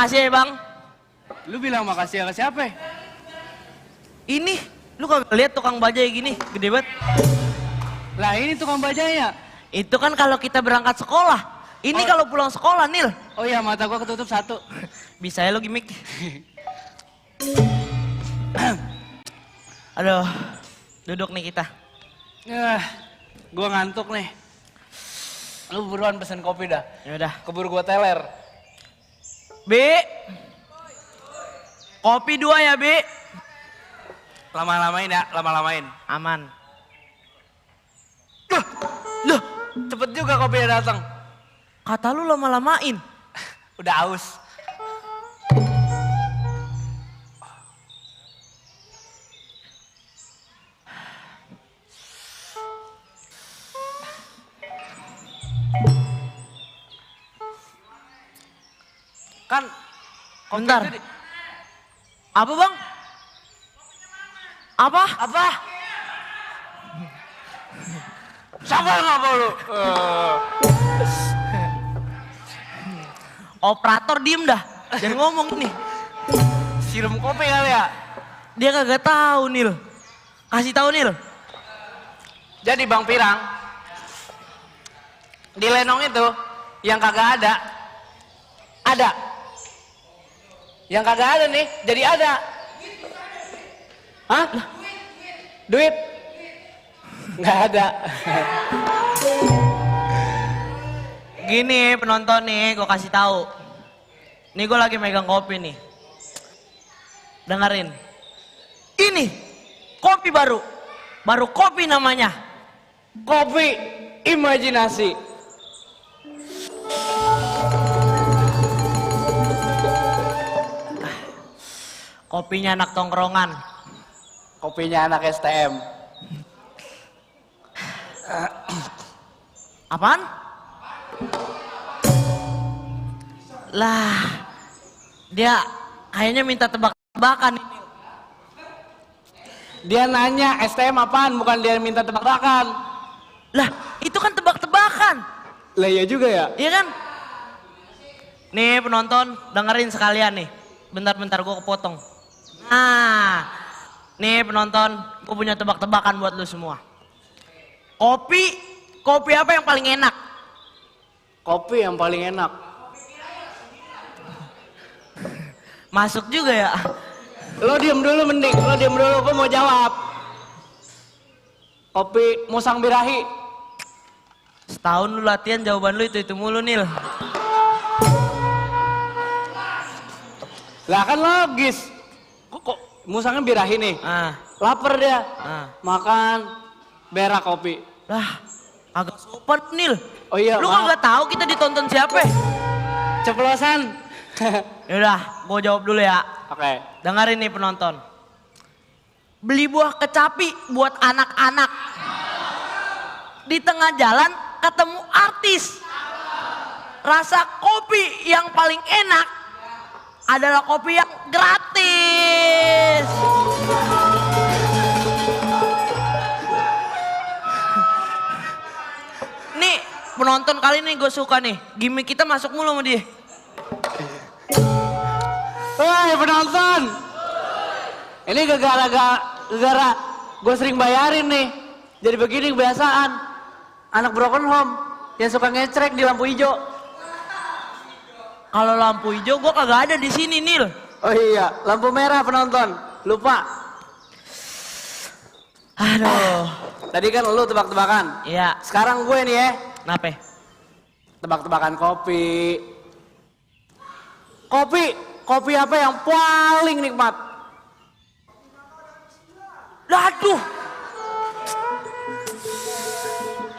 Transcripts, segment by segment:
Makasih ya bang. Lu bilang makasih ya ke siapa? Ini, lu kagak lihat tukang bajai gini, gede banget. Lah ini tukang bajanya. Itu kan kalau kita berangkat sekolah. Ini kalau pulang sekolah, Nil. Oh iya, mata gua ketutup satu. Bisa ya lo gimmick. Aduh, duduk nih kita. Gua ngantuk nih. Lu buruan pesen kopi dah. Ya udah. Keburu gua teler. Bi, kopi 2 ya, Bi. Lama-lamain ya, lama-lamain. Aman. Loh, cepet juga kopinya datang. Kata lu lama-lamain. Udah aus. Kan kopi Bentar. itu Apa bang? Apa? apa? Siapa yang ngapa lu? Operator diem dah. Jangan ngomong nih. Sirum kopi kali ya? Dia kagak tahu Nil. Kasih tahu Nil. Jadi Bang Pirang, di Lenong itu yang kagak ada. Yang kagak ada nih, jadi ada. Hah? Duit? Nggak ada. Gini penonton nih, gue kasih tahu. Nih gue lagi megang kopi nih. Dengerin. Ini kopi baru. Baru kopi namanya. Kopi imajinasi. Kopinya anak tongkrongan. Kopinya anak STM. Apaan? Lah, dia kayaknya minta tebak-tebakan ini. Dia nanya STM apaan, bukan dia minta tebak-tebakan. Lah, itu kan tebak-tebakan. Lah iya juga ya? Iya kan? Nih penonton, dengerin sekalian nih. Bentar-bentar gue kepotong. Nah, nih penonton, gue punya tebak-tebakan buat lu semua. Kopi apa yang paling enak? Kopi yang paling enak. Masuk juga ya. Lo diem dulu mending, lo diem dulu, gue mau jawab. Kopi Musang Birahi. Setahun lu latihan jawaban lu itu mulu Nil. Lah kan logis. Kok Musangnya Birahi nih? Laper dia. Makan berak kopi. Lah, agak sopan Nil. Oh iya, lu maaf. kagak tahu kita ditonton siapa? Ceplosan. Yaudah, gue jawab dulu ya. Oke. Dengerin nih penonton. Beli buah kecapi buat anak-anak. Di tengah jalan ketemu artis. Rasa kopi yang paling enak adalah kopi yang gratis. Nih penonton kali ini gue suka nih. Gimik kita masuk mulu sama dia. Woi penonton. Ini gara-gara gue sering bayarin nih. Jadi begini kebiasaan. Anak broken home yang suka ngecrek di lampu hijau. Kalau lampu hijau gue kagak ada di sini Nil. Oh iya, lampu merah penonton. Lupa. Aduh. Tadi kan lu tebak-tebakan. Iya. Sekarang gue nih ya. Kenapa? Tebak-tebakan kopi. Kopi apa yang paling nikmat?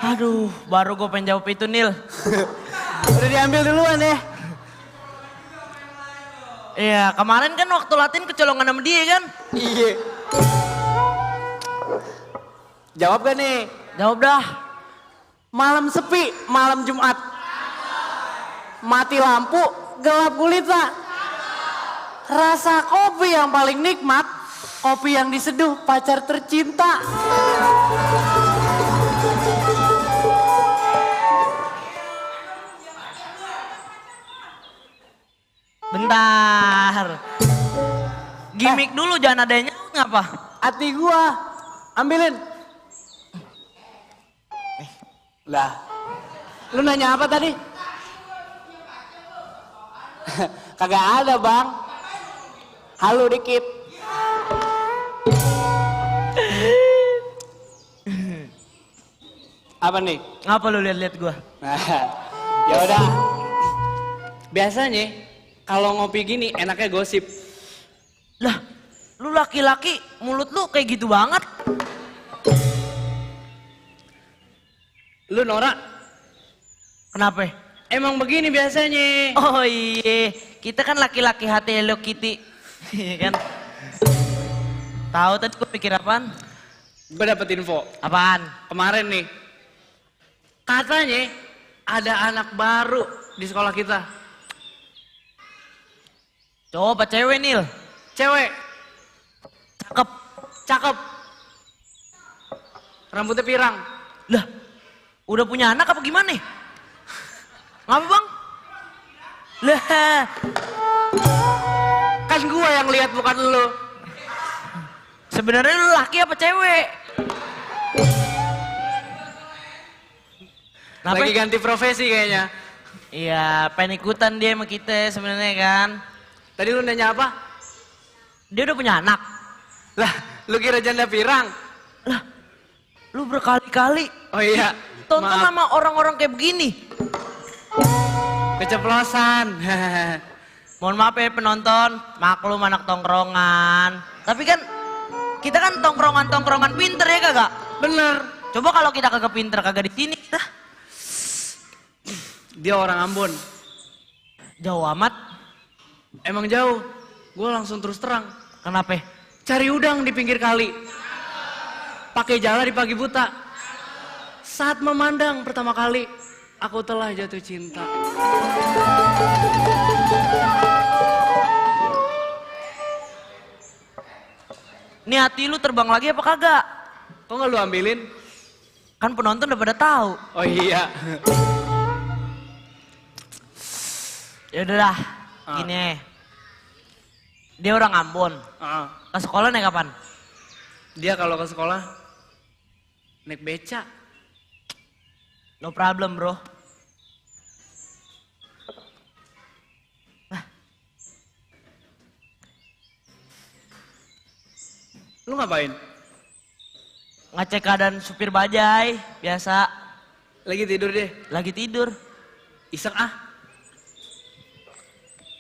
Aduh, baru gue pengen jawab itu Nil. Udah diambil duluan ya. Iya, kemarin kan waktu latihan kecolongan sama dia kan? Iya. Jawab gak nih? Jawab dah. Malam sepi, malam Jumat. Mati lampu, gelap gulita. Rasa kopi yang paling nikmat, kopi yang diseduh pacar tercinta. Bentar. Gimik dulu jangan ada yang nyaut ngapa? Hati gua. Ambilin. Lah. Lu nanya apa tadi? Kagak ada, Bang. Halo dikit. Apa nih? Ngapa lu lihat-lihat gua? Ya udah. Biasanya kalau ngopi gini enaknya gosip. Lah, lu laki-laki mulut lu kayak gitu banget. Lu norak, Kenapa? emang begini biasanya. Oh iya, kita kan laki-laki hati Hello Kitty. Iya kan? Tahu tadi gua pikir apaan? Gue dapet info. Apaan? Kemarin nih. Katanya ada anak baru di sekolah kita. Cowok apa cewek, Nil? Cewek, Cakep. cakep. Rambutnya pirang. Lah, udah punya anak apa gimana? Ngapa, Bang? Lah, Kan gua yang lihat bukan lu. sebenarnya lu laki apa cewek? Kenapa? Lagi ganti profesi kayaknya. Iya, pengen ikutan dia sama kita sebenarnya kan. Tadi lu nanya apa? Dia udah punya anak. Lah, lu kira janda pirang? Lah, lu berkali-kali Oh iya. tonton Maaf. sama orang-orang kayak begini. Keceplosan. Mohon maaf ya penonton, maklum anak tongkrongan. Tapi kan kita kan tongkrongan pinter ya kagak? Bener. Coba kalau kita kagak pinter kagak di sini, dah Dia orang Ambon. jauh amat. Emang jauh. Gue langsung terus terang. Kenapa? Cari udang di pinggir kali. Pakai jala di pagi buta. Saat memandang pertama kali, aku telah jatuh cinta. Ini hati lu terbang lagi apa kagak? Kok nggak lu ambilin? Kan penonton udah pada tahu. Oh iya. Ya udah dah, gini. Dia orang Ambon. Ah. Ke sekolah naik kapan? Dia kalau ke sekolah naik beca. No problem, bro. Lu ngapain? Ngecek keadaan supir bajai, biasa. Lagi tidur deh. Lagi tidur. Iseng ah.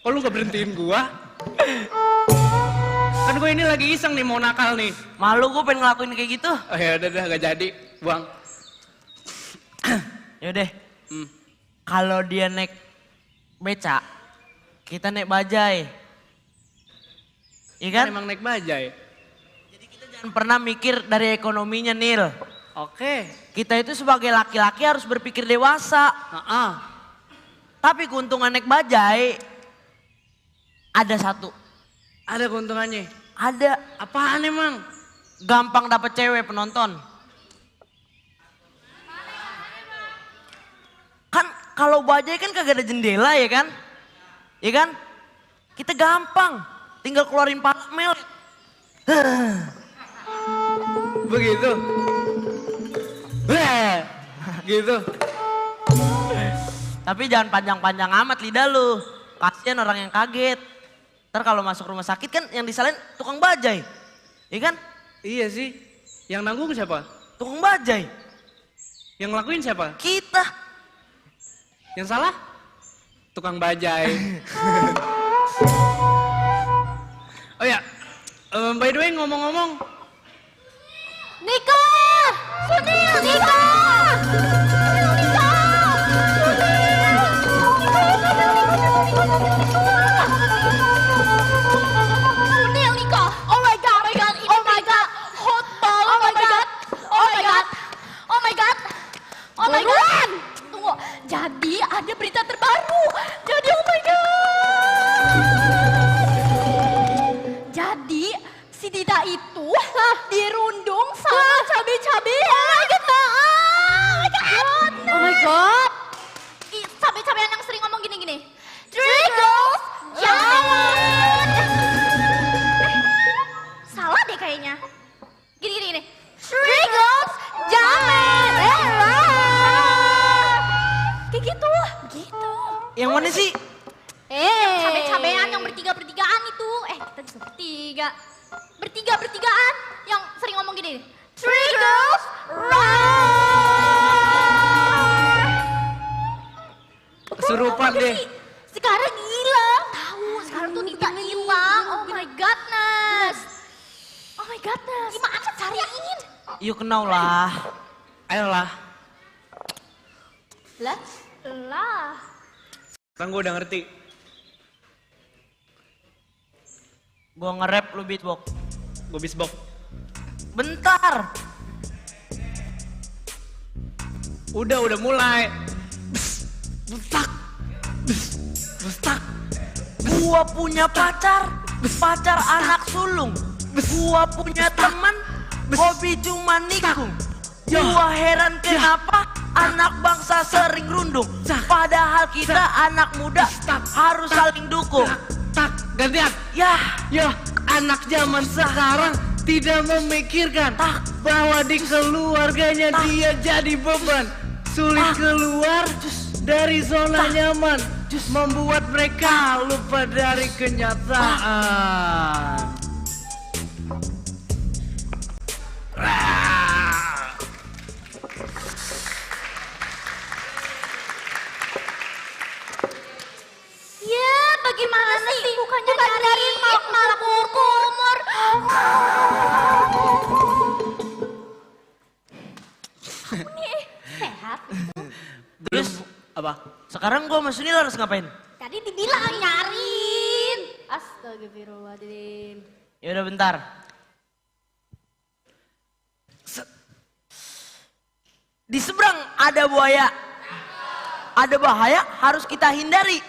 Kok lu gak berhentiin gua? Kan gue ini lagi iseng nih mau nakal nih. Malu gue pengen ngelakuin kayak gitu. Oh ya udah gak jadi, buang. Yaudah, Hmm. kalau dia naik beca, kita naik bajai. Iya kan? Kan emang naik bajai. Jadi kita jangan pernah mikir dari ekonominya, Nil. Oke. Kita itu sebagai laki-laki harus berpikir dewasa. Tapi keuntungan naik bajai, ada satu. Ada keuntungannya. Ada. Apaan emang? Gampang dapet cewek penonton. Kan kalau bajai kan kagak ada jendela ya kan? Ya kan? Kita gampang. Tinggal keluarin parmel. Begitu. Gitu. Tapi jangan panjang-panjang amat lidah lu. Kasian orang yang kaget. Ntar kalau masuk rumah sakit kan yang disalahin tukang bajai. Iya kan? Iya sih. Yang nanggung siapa? Tukang bajai. Yang ngelakuin siapa? Kita. Yang salah? Tukang bajai. Oh ya, by the way ngomong-ngomong. Nika! Sunil! Nika! Sunil, Nika! Sunil, Nika! Oh my god, oh my god, hotel, oh my god, oh my god, oh my god, oh my god. Tunggu, jadi ada berita terbaru. Jadi oh my god. Jadi si Dita itu dirundung sama cabai-cabean. Oh my god. Cabai-cabean yang sering ngomong gini-gini. Three girls, just tuh, begitu. Yang mana sih? Cabe-cabean yang bertiga-bertigaan itu. Kita bisa bertiga. Bertiga-bertigaan yang sering ngomong gini. Three girls, roar! Kesurupan deh. Sekarang hilang. Tahu, sekarang tuh Dita hilang. Oh my godness. Oh my godness. Gimana cariin? Yuk kenal lah. Ayolah. Lah. Sekarang gue udah ngerti. Gua nge-rap lu beatbox. Gue bisbok. Bentar. Udah mulai. Bestak. Bestak. Gua punya pacar anak sulung. Gua punya teman, hobi cuma nikung. Gua heran kenapa anak bangsa sering rundung. Padahal kita anak muda harus saling dukung. Tak, gantian. Yah, Anak zaman sekarang tidak memikirkan bahwa di keluarganya dia jadi beban. Sulit keluar dari zona nyaman, membuat mereka lupa dari kenyataan. Ya, bagaimana sih? Bukannya dari malah kumur. Ini sehat. terus Apa? sekarang gua sama Sunil harus ngapain? Tadi dibilang nyariin. Astagfirullahaladzim. Ya udah bentar. Di seberang ada buaya. Ada bahaya harus kita hindari.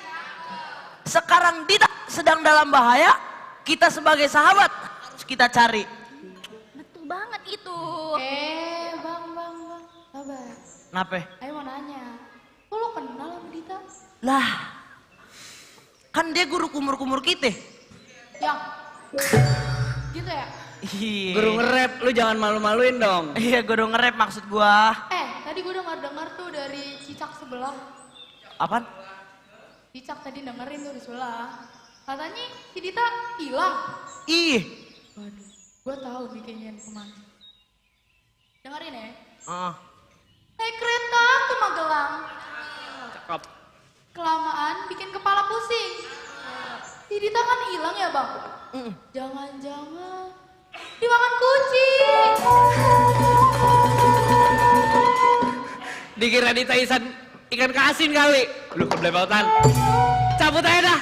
Sekarang Dita sedang dalam bahaya, kita sebagai sahabat harus kita cari. Betul banget itu. Bang. Sabar. Kenapa? Ayo mau nanya. Kok lo kenal sama Dita? Lah, kan dia guru kumur-kumur kita. Yang gitu ya? Iya. Guru nge-rap, lu jangan malu-maluin dong. Iya, guru nge-rap maksud gua. Tadi gue dengar tuh dari Cicak sebelah. Apaan? Cicak tadi dengerin tuh di sebelah. Katanya si Dita hilang. Ih. Waduh, gue tahu nih kayaknya kemana. Dengerin ya. Naik kereta ke Magelang. Cakep. Kelamaan bikin kepala pusing. Si Dita kan hilang ya bang? Jangan-jangan dimakan kucing. Dikira Dita ikan ke asin kali. Lu kebelepotan. Cabut aja dah.